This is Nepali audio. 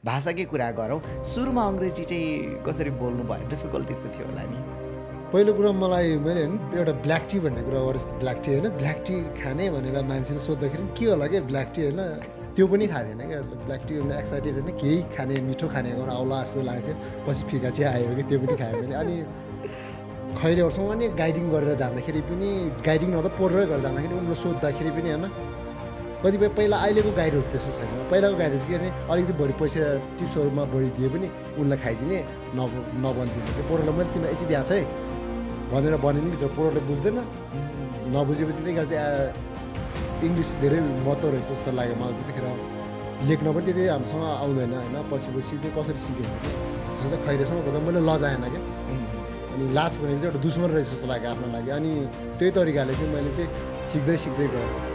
भाषाकै कुरा गरौँ, सुरुमा अङ्ग्रेजी चाहिँ कसरी बोल्नु भयो? डिफिकल्टिज त थियो होला नि? पहिलो कुरा मैले होइन एउटा ब्ल्याक टी भन्ने कुरा गरेँ, ब्ल्याक टी होइन, ब्ल्याक टी खाने भनेर मान्छेले सोद्धाखेरि के होला क्या ब्ल्याक टी होइन, त्यो पनि थाहा थिएन क्या। ब्ल्याक टी होइन एक्साइटेड होइन, केही खाने मिठो खाने गरेर आउला जस्तो लाग्थ्यो। पछि फिका चिया आयो कि त्यो पनि खायो भने। अनि खैरेहरूसँग नि गाइडिङ गरेर जाँदाखेरि पनि, गाइडिङ नभए पोहोरै गरेर जाँदाखेरि उनीहरू सोद्धाखेरि पनि होइन, कतिपय पहिला अहिलेको गाइडहरू त्यस्तो छैन। पहिलाको गाइडहरू चाहिँ के भने अलिकति बढी पैसा टिप्सहरूमा बढी दिए पनि उनलाई खाइदिने, नबनिदिने कि पोहोरलाई मैले तिमीलाई यति दिएको छ है भनेर भने पनि पोहोरले बुझ्दैन। नबुझेपछि त्यही चाहिँ इङ्ग्लिस धेरै महत्त्व रहेछ जस्तो लाग्यो मलाई। त्यतिखेर लेख्न पनि त्यति राम्रोसँग आउँदैन होइन। पछि चाहिँ कसरी सिकेँ जस्तो खैरेसँग गर्दा मैले लजाएन क्या। अनि लास्ट भनेको चाहिँ एउटा दुश्मन रहेछ जस्तो लाग्यो आफ्नो लागि। अनि त्यही तरिकाले चाहिँ मैले चाहिँ सिक्दै गएँ।